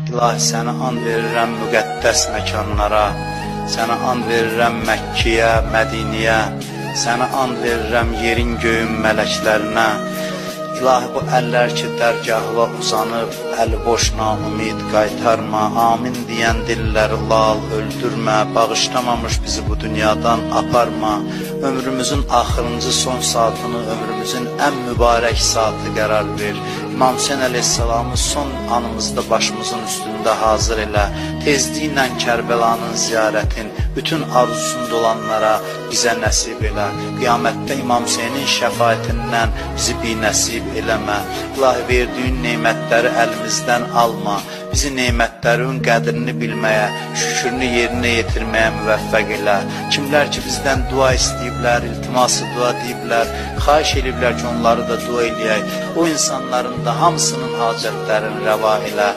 İlahi, səni and verirəm müqəddəs məkanlara, sənə and verirəm Məkkəyə, Mədiniyə, sənə and verirəm yerin göyün mələklərinə. İlahi, bu əllər ki dərgahına uzanıb, əli boş naümid qaytarma, amin deyən dilləri lal öldürmə, bağışlamamış bizi bu dünyadan aparma, ömrümüzün axırıncı son saatını, ömrümüzün ən mübarək saatı qərar ver. İmam Hüseyin əleyhissalamı son anımızda başımızın üstündə hazır elə, tezliklə Kərbəlanın ziyarətin bütün arzusunda olanlara bizə nəsib elə. Qiyamətdə İmam Hüseynin şəfaətindən bizi binəsib eləmə. İlahi, verdiyin nemətləri əlimizdən alma. Bizi nemətlərin qədrini bilməyə, şükrünü yerinə yetirməyə müvəffəq elə. Kimlər ki bizdən dua istəyiblər, iltiması dua deyiblər, xahiş eləyiblər ki, onları da dua eləyək. O insanların da hamısının hacətlərini rəva elə.